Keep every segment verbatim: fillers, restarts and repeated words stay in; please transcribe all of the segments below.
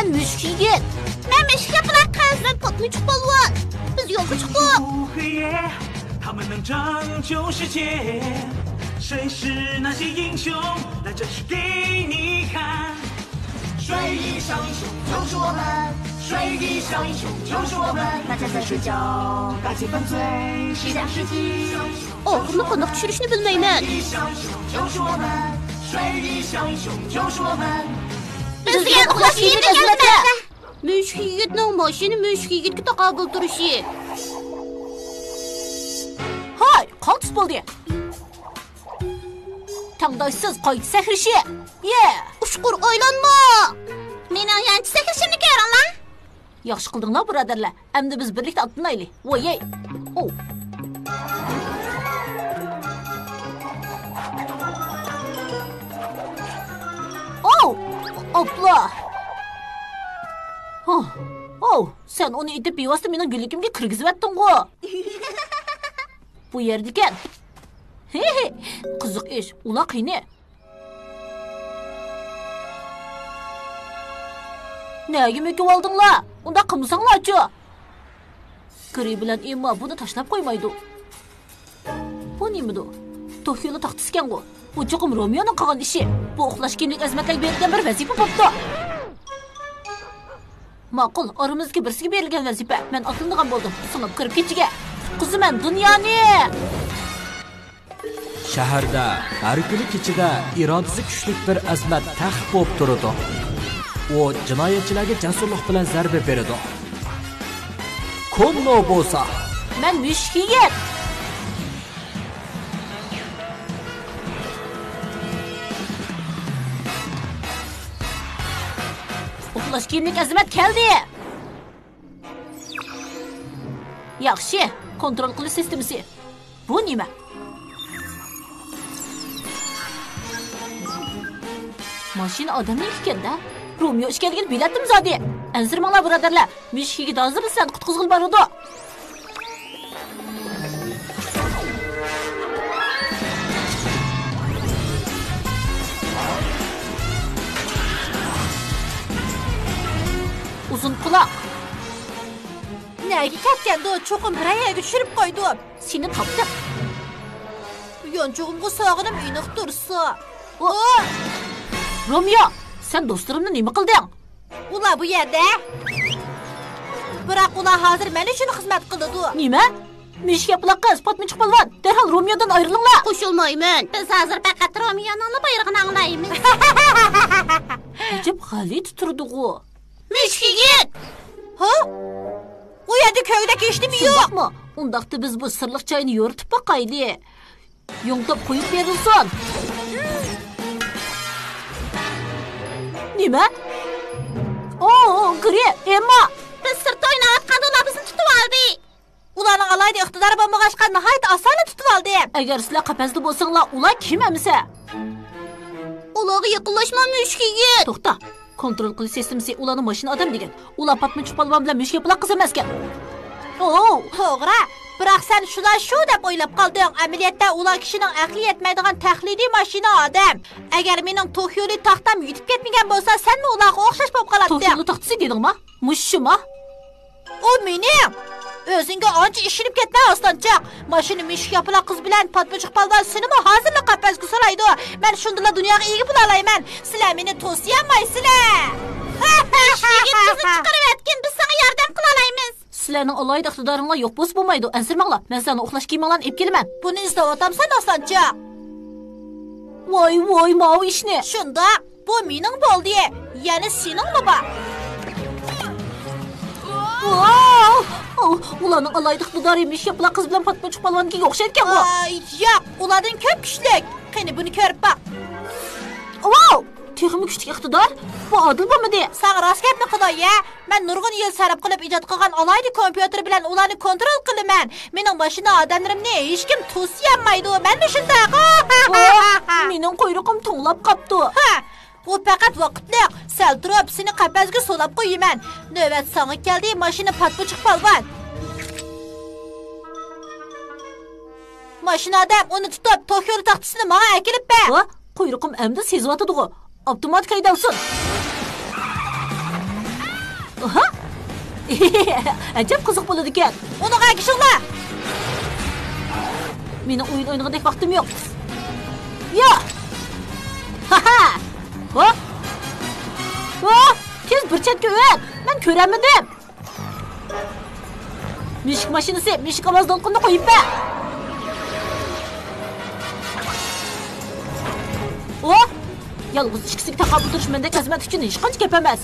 مەن مۈشۈك يىگىت. مەن مۈشۈك ياپراق قىز. مەن پاتمىچۇق پالۋان. بىز يولغا چىقتۇق. 他们能拯救世界，谁是那些英雄？来，这是给你看。水翼小英雄救是我们，水翼小英雄救是我们。大家在睡觉，大气犯罪，西洋世纪。 ئاغرىنى قانداق چۈشۈرۈشنى بىلمەيمەن. بىز دېگەن ئۇخلاش يېرىدىن ئەزىمەت. مۈشۈك يىگىتنىڭ ماشىنا مۈشۈك يىگىتكە تاقابىل تۇرۇشى. ھاي، قالتىس بولدى. تەڭداشسىز قايتا سەكرىشى. يە. ئۇچقۇر ئايلانما. مېنىڭ يانچە سەكرىشىمنى كۆرۈڭلار. ياخشى قىلدىڭلار، بۇرادەرلەر. ئەمدى بىز بىرلىكتە ئاتلىنايلى. ۋويەي. ئوۋ. ئوۋ. ئاپلا. ھا. ئوۋ، سەن ئۇنى ئېتىپ بىۋاسىتە مېنىڭ گۈللۈكۈمگە كىرگۈزۈۋەتتىڭغۇ. بۇ يەردىكەن. ھېھى. قىزىق ئىش، ئۇلار قېنى؟ نەگە مۆكۈۋالدىڭلار؟ ئۇنداق قىلمىساڭلارچۇ؟ گرى بىلەن ئېمما بۇنى تاشلاپ قويمايدۇ. بۇ نېمىدۇ؟ توكيولۇ تاختىسىكەنغۇ. بۇ چوقۇم رومېونىڭ قىلغان ئىشى. بۇ ئۇخلاش كىيىملىك ئەزىمەتلەرگە بېرىلگەن بىر ۋەزىپە بوپتۇ. ماقۇل، ئارىمىزدىكى بىرسىگە بېرىلگەن ۋەزىپە. مەن ئاتلىنىدىغان بولدۇم. سىڭىپ كىرىپ كېچىگە. قۇتقۇزىمەن دۇنيانى! شەھەردە ھەر كۈنى كېچىدە ئىرادىسى كۈچلۈك بىر ئەزىمەت تەخت بولۇپ تۇرىدۇ. ئۇ جىنايەتچىلەرگە جەسۇرلۇق بىلەن زەربە بېرىدۇ. كوننو بولسا. مەن مۈشۈك يىگىت. ئۇخلاش كىيىملىك ئەزىمەت كەلدى. ياخشى، كونترول قىلىش سىستېمىسى. بۇ نېمە؟ ماشىنا ئادەمنىڭكى ئىكەن-دە. رومېو ئىكەنلىكىنى بىلەتتىم زادى. ئەنسىرىمەڭلار، بۇرادەرلەر. مۈشۈك يىگىت ھازىرلا سىلەرنى قۇتقۇزغىلى بارىدۇ. ئۇزۇن قۇلاق. نەگە كەتكەندۇ؟ چوقۇم بىرەر يەرگە چۈشۈرۈپ قويدۇم. سېنى تاپتىم. يانچۇقۇمغا سالغىنىم ئېنىق تۇرسا. ئو! رومېو، سەن دوستلىرىمنى نېمە قىلدىڭ؟ ئۇلار بۇ يەردە. بىراق ئۇلار ھازىر مەن ئۈچۈن خىزمەت قىلىدۇ. نېمە؟ مۈشۈك ياپىلاق قىز، پاتمىچۇق پالۋان، دەرھال رومېودىن ئايرىلىڭلار! قوشۇلمايمەن. بىز ھازىر پەقەت رومېونىڭلا بايرىقىنى ئاڭلايمىز. ئەجەب غەلىتە تۇرىدىغۇ. مۈشۈك يىگىت! ھا؟ ئۇ يەردە كۆگدەك ھېچنېمە يوق. شۇنداقمۇ؟ ئۇنداقتا بىز بۇ سىرلىق جاينى يورۇتۇپ باقايلى. يۇڭتۇپ قويۇپ بېرىلسۇن. نېمە؟ ئو، گرى، ئېمما! بىز سىرتتا ئويناۋاتقاندا ئۇلار بىزنى تۇتۇۋالدى. ئۇلارنىڭ ئالاھىدە ئىقتىدارى بولمىغاچقا، ناھايىتى ئاسانلا تۇتۇۋالدىم. ئەگەر سىلەر قەپەستە بولساڭلار، ئۇلار كىم ئەمىسە؟ ئۇلارغا يېقىنلاشما، مۈشۈك يىگىت! توختا! كونترول قىلىش سىستېمىسى ئۇلارنى ماشىنا ئادەم دېگەن. ئۇلار پاتمىچۇق پالۋان بىلەن مۈشۈك ياپىلاق قىز ئەمەسكەن. ئوۋ! توغرا. بىراق سەن شۇلا شۇ دەپ ئويلاپ قالدىڭ. ئەمەلىيەتتە ئۇلار كىشىنىڭ ئەقلى يەتمەيدىغان تەقلىدىي ماشىنا ئادەم. ئەگەر مېنىڭ توكيولۇ تاختام يۈتۈپ كەتمىگەن بولسا، سەنمۇ ئۇلارغا ئوخشاش بولۇپ قالاتتىڭ. توكيولۇ تاختىسى دېدىڭما؟ مۇشۇ شۇما؟ ئۇ مېنىڭ! ئۆزۈڭگە ئانچە ئىشىنىپ كەتمە، ئاسلانچاق! ماشىنا مۈشۈك ياپىلاق قىز بىلەن پاتمىچۇق پالۋان سېنىمۇ ھازىرلا قەپەسكە سولايدۇ. مەن شۇندىلا دۇنياغا ئىگە بولالايمەن. سىلەر مېنى توسىيالمايسىلەر! مۈشۈك يىگىت، بىزنى چىقىرىۋەتكىن، بىز ساڭا ياردەم قىلالايمىز. سىلەرنىڭ ئالاھىدە ئىقتىدارىڭلار يوق بولسا بولمايدۇ. ئەنسىرىمەڭلار، مەن سىلەرنىڭ ئۇخلاش كىيىمىڭلارنى ئېلىپ كېلىمەن. بۇنى ئىزدەۋاتامسەن، ئاسلانچاق؟ ۋاي، ۋاي، ماۋۇ ئىشنى! شۇنداق، بۇ مېنىڭ بولدى. يەنە سېنىڭمۇ بار؟ ۋاۋ! ئۇلارنىڭ ئالاھىدە ئىقتىدارى مۈشۈك ياپىلاق قىز بىلەن پاتمىچۇق پالۋاننىڭكىگە ئوخشايدىكەنغۇ؟ ئاي، ياق، ئۇلاردىن كۆپ كۈچلۈك. قېنى، بۇنى كۆرۈپ باق. ۋاۋ! تېخىمۇ كۈچلۈك ئىقتىدار؟ بۇ ئادىل بولمىدى. ساڭا راست گەپنى قىلاي-يە. مەن نۇرغۇن يىل سەرپ قىلىپ ئىجاد قىلغان ئالاھىدە كومپيۇتېر بىلەن ئۇلارنى كونترول قىلىمەن. مېنىڭ ماشىنا ئادەملىرىمنى ھېچكىم توسىيالمايدۇ. مەنمۇ شۇنداق. مېنىڭ قۇيرۇقۇم توڭلاپ قاپتۇ. ھە، ئۇ پەقەت ۋاقىتلىق. سەل تۇرۇپ، سېنى قەپەسكە سولاپ قويىمەن. نۆۋەت ساڭا كەلدى، ماشىنا پاتمىچۇق پالۋان. ماشىنا ئادەم، ئۇنى تۇتۇپ، توكيولۇ تاختىسىنى ماڭا ئەكېلىپ بەر. ۋا، قۇيرۇقۇم ئەمدى سېزىۋاتىدىغۇ. ئاپتوماتىك ھەيدەلسۇن. ئاھا! ئەجەب قىزىق بولىدىكەن. ئۇنىڭغا ئەگىشىڭلار! مېنىڭ ئويۇن ئوينىغۇدەك ۋاقتىم يوق. يا! ھاھا! ھوپ! ھوپ! تېز بىر چەتكە ئۆت! مەن كۆرەلمىدىم! مۈشۈك ماشىنىسى، مۈشۈك ئاۋاز دولقۇنىنى قويۇپ بەر! ئو! يالغۇز ئىككىسىگە تاقابىل تۇرۇش مەندەك خىزمەت ئۈچۈن ھېچقانچە گەپ ئەمەس.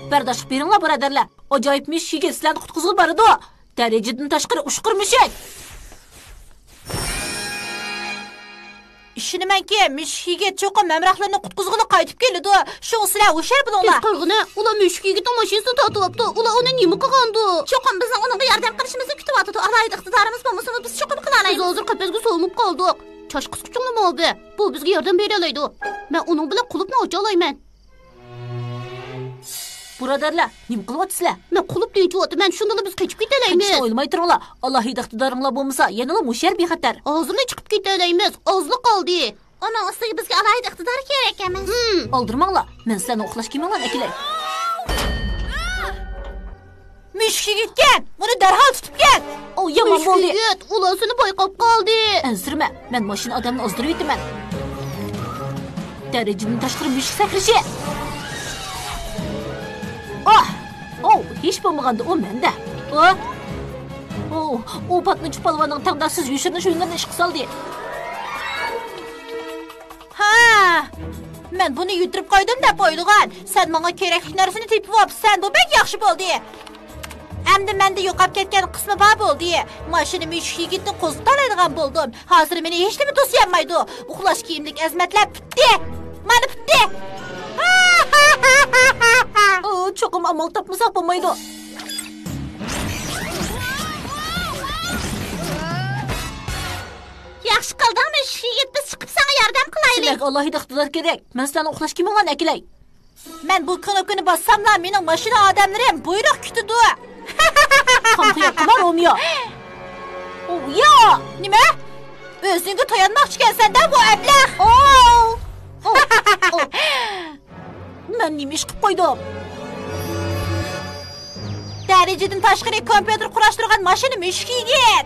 بەرداشلىق بېرىڭلار، بۇرادەرلەر. ئاجايىپ مۈشۈك يىگىت سىلەرنى قۇتقۇزغىلى بارىدۇ. دەرىجىدىن تاشقىرى ئۇچقۇر مۈشۈك. ئىشىنىمەنكى، مۈشۈك يىگىت چوقۇم ھەمراھلىرىنى قۇتقۇزغىلى قايتىپ كېلىدۇ. شۇڭا سىلەر ھوشيار بولۇڭلار. تېز قارىغىنە، ئۇلار مۈشۈك يىگىتنىڭ ماشىنىسىنى تارتىۋاپتۇ. ئۇلار ئۇنى نېمە قىلغاندۇ؟ چوقۇم بىزنىڭ ئۇنىڭغا ياردەم قىلىشىمىزنى كۈتۈۋاتىدۇ. ئالاھىدە ئىقتىدارىمىز بولمىسىمۇ، بىز چوقۇم قىلالايمىز. بىز ھازىر قەپەسكە سولىنىپ قالدۇق. چاچ قىسقۇچۇڭلىمۇ بى. بۇ بىزگە ياردەم بېرەلەيدۇ. مەن ئۇنىڭ بىلەن قۇلۇپنى ئاچالايمەن. بۇرادەرلەر، نېمە قىلىۋاتىسىلەر؟ مەن قۇلۇپنى ئېچىۋاتىمەن، شۇندىلا بىز قېچىپ كېتەلەيمىز. قېچىشنى ئويلىماي تۇرۇڭلار. ئالاھىدە ئىقتىدارىڭلار بولمىسا، يەنىلا مۇشۇ يەر بىخەتەر. ھازىرلا چىقىپ كېتەلەيمىز، ئازلا قالدى. ئۇنىڭ ئۈستىگە بىزگە ئالاھىدە ئىقتىدار كېرەك ئەمەس. ھىم. ئالدىرىماڭلار، مەن سىلەرنىڭ ئۇخلاش كىيىمىڭلارنى ئەكېلەي. مۈشۈك يىگىتكەن! بۇنى دەرھال تۇتۇپ كەل! ئو، يامان بولدى. مۈشۈك يىگىت، ئۇلار سېنى بايقاپ قالدى. ئەنسىرىمە، مەن ماشىنا ئادەمنى ئازدۇرۇۋېتىمەن. دەرىجىدىن تاشقىرى مۈشۈك سەكرىشى. ئاھ! ئو، ھېچ بولمىغاندا ئۇ مەندە. ئو! ئو، ئۇ پاتمىچۇق پالۋاننىڭ تەڭداشسىز يوشۇرۇنۇش ئويۇنلىرىنى ئىشقا سالدى. ھا! مەن بۇنى يۈتتۈرۈپ قويدۇم دەپ ئويلىغان. سەن ماڭا كېرەكلىك نەرسىنى تېپىۋاپسەن، بۇ بەك ياخشى بولدى. ئەمدى مەندە يوقاپ كەتكەن قىسمى بار بولدى. ماشىنا مۈشۈك يىگىتنى قوزغىتالايدىغان بولدۇم. ھازىر مېنى ھېچنېمە توسىيالمايدۇ. ئۇخلاش كىيىملىك ئەزىمەتلەر پۈتتى. مانا پۈتتى. ئۇ، چوقۇم ئامال تاپمىساق بولمايدۇ. ياخشى قىلدىڭ، مۈشۈك يىگىت، بىز چىقىپ ساڭا ياردەم قىلايلى. سىلەرگە ئالاھىدە ئىقتىدار كېرەك. مەن سىلەرنىڭ ئۇخلاش كىيىمىڭلارنى ئەكېلەي. مەن بۇ كنوپكىنى باسساملا، مېنىڭ ماشىنا ئادەملىرىم بۇيرۇق كۈتىدۇ. قامغا ياقما، رومېو. ئو، يا! نېمە؟ ئۆزۈڭگە تايانماقچىكەنسەن-دە، بۇ ئەبلەخ! ئو! ئو! ئو! مەن نېمە ئىش قىلىپ قويدۇم؟ دەرىجىدىن تاشقىرى كومپيۇتېر قۇراشتۇرغان ماشىنا مۈشۈك يىگىت!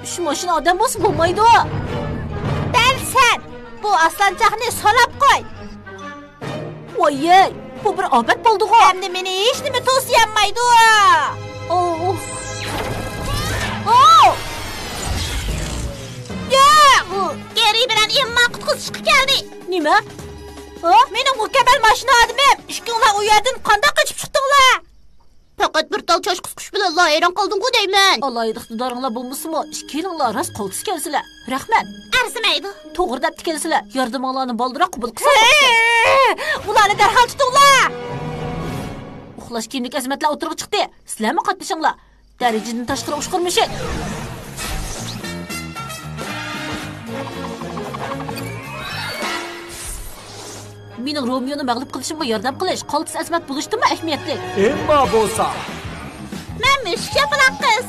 ئۈچ ماشىنا ئادەم بولسا بولمايدۇ! دەل سەن! بۇ ئاسلانچاقنى سولاپ قوي! ۋاييەي، بۇ بىر ئاپەت بولدىغۇ! ئەمدى مېنى ھېچنېمە توسىيالمايدۇ! ئوھ! ئوھ! ياق! ئۇ گېرى بىلەن ئېمما قۇتقۇزۇشقا كەلدى! نېمە؟ ھە؟ مېنىڭ مۇكەممەل ماشىنا ئادىمىم! ئىككىڭلار ئۇ يەردىن قانداق قېچىپ چىقتىڭلار؟ پەقەت بىر تال چاچ قىسقۇچ بىلەنلا ھەيران قالدىڭغۇ دەيمەن. ئالاھىدە ئىقتىدارىڭلار بولمىسىمۇ، ئىككىيلىڭلار راست قالتىس ئىكەنسىلەر. رەھمەت. ئەرزىمەيدۇ. توغرا دەپتىكەنسىلەر. ياردىمىڭلارنى بالدۇرراق قوبۇل قىلساڭلار. ھەي! ئۇلارنى دەرھال تۇتۇڭلار! ئۇخلاش كىيىملىك ئەزىمەتلەر ئوتتۇرىغا چىقتى. سىلەرمۇ قاتنىشىڭلار. دەرىجىدىن تاشقىرى ئۇچقۇر مۈشۈك. مېنىڭ رومېونى مەغلۇپ قىلىشىمغا ياردەم قىلىش، قالتىس ئەزىمەت بولۇشتىنمۇ ئەھمىيەتلىك. ئېمما بولسا. مەن مۈشۈك ياپىلاق قىز.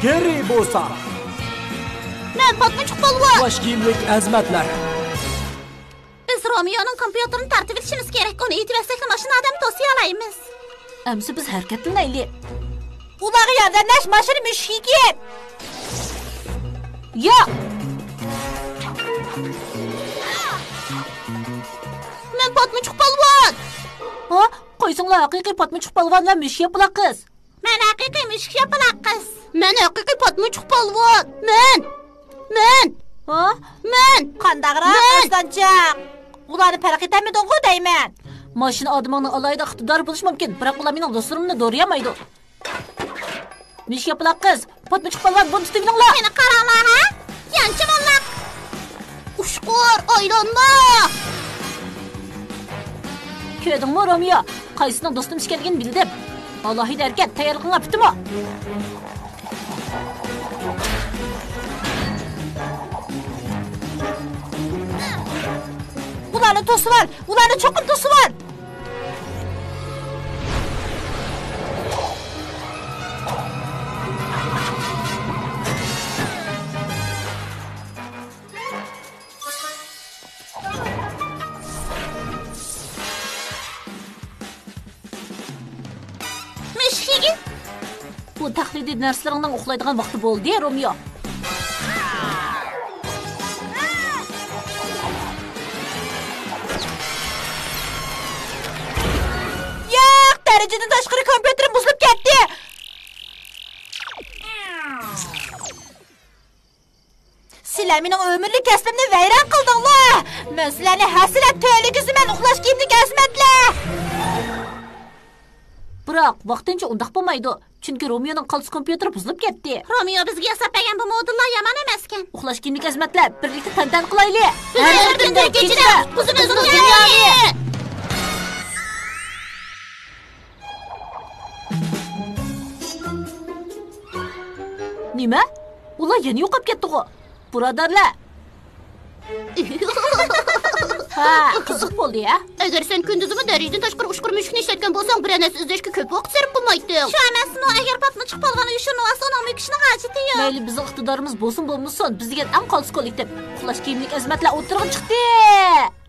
گېرى بولسا. مەن پاتمىچۇق پالۋان. ئۇخلاش كىيىملىك ئەزىمەتلەر. بىز رومېونىڭ كومپيۇتېرىنى تارتىۋېتىشىمىز كېرەك. ئۇنى ئېتىۋەتسەكلا ماشىنا ئادەمنى توسىيالايمىز. ئەمسە بىز ھەرىكەتلىنەيلى. ئۇلارغا ياردەملەش ماشىنا مۈشۈك يىگىت! ياق! مەن پاتمىچۇق پالۋان! ھە؟ قايسىڭلار ھەقىقىي پاتمىچۇق پالۋان ۋە مۈشۈك ياپىلاق قىز؟ مەن ھەقىقىي مۈشۈك ياپىلاق قىز. مەن ھەقىقىي پاتمىچۇق پالۋان. مەن! مەن! ھە؟ مەن! قانداقراق، مەن! ئارسلانچاق! ئۇلارنى پەرق ئېتەلمىدىڭغۇ دەيمەن. ماشىنا ئادىمىڭنىڭ ئالاھىدە ئىقتىدارى بولۇشى مۇمكىن، بىراق ئۇلار مېنىڭ دوستلىرىمنى دورىيالمايدۇ. مۈشۈك ياپىلاق قىز، پاتمىچۇق پالۋان، بۇنى تۇتۇۋېلىڭلار! قېنى قاراڭلار، ھە؟ يانچىماللىق! ئۇچقۇر، ئايلانما! كۆردۈڭمۇ، رومېو؟ قايسىنىڭ دوستۇم ئىكەنلىكىنى بىلدىم. ئالاھىدە ھەرىكەت، تەييارلىقىڭلار پۈتتىمۇ؟ ئۇلارنى توسۇۋال! ئۇلارنى چوقۇم توسۇۋال! مۈشۈك! بۇ تەقلىدىي نەرسىلىرىڭنىڭ ئۇخلايدىغان ۋاقتى بولدى، رومېو. ياق، دەرىجىدىن تاشقىرى كومپيۇتېرىم بۇزۇلۇپ كەتتى. سىلەر مېنىڭ ئۆمۈرلۈك كەسپىمنى ۋەيران قىلدىڭلار! مەن سىلەرنى ھەسسىلەپ تۆلىگۈزىمەن، ئۇخلاش كىيىملىك ئەزىمەتلەر! بىراق، ۋاقتىنچە ئۇنداق بولمايدۇ. چۈنكى رومېونىڭ قالتىس كومپيۇتېرى بۇزۇلۇپ كەتتى. رومېو بىزگە ياساپ بەرگەن بۇ مودېللار يامان ئەمەسكەن. ئۇخلاش كىيىملىك ئەزىمەتلەر، بىرلىكتە تەنتەنە قىلايلى! ھەر بىر كۈندە كېچىدە قۇتقۇزىمىز دۇنيانى! نېمە؟ ئۇلار يەنە يوقاپ كەتتىغۇ؟ بۇرادەرلەر! ھە، قىزىق بولدى ھە. ئەگەر سەن كۈندۈزىمۇ دەرىجىدىن تاشقىرى ئۇچقۇر مۈشۈكنى ئىشلەتكەن بولساڭ، بىرەر نەرسە ئىزدەشكە كۆپ ۋاقىت سەرپ قىلمايتتىڭ. شۇ ئەمەسمۇ، ئەگەر پاتما چىقىپ قالغان ئۇيۇشۇرما ئالسا، ئۇنىڭ مۆكۈشىنىڭ ھاجىتى يوق. مەيلى، بىزنىڭ ئىقتىدارىمىز بولسۇن بولمىسۇن، بىز دېگەن ئەڭ قالتىس كوللېكتىپ. ئۇخلاش كىيىملىك ئەزىمەتلەر ئوتتۇرىغا چىقتى!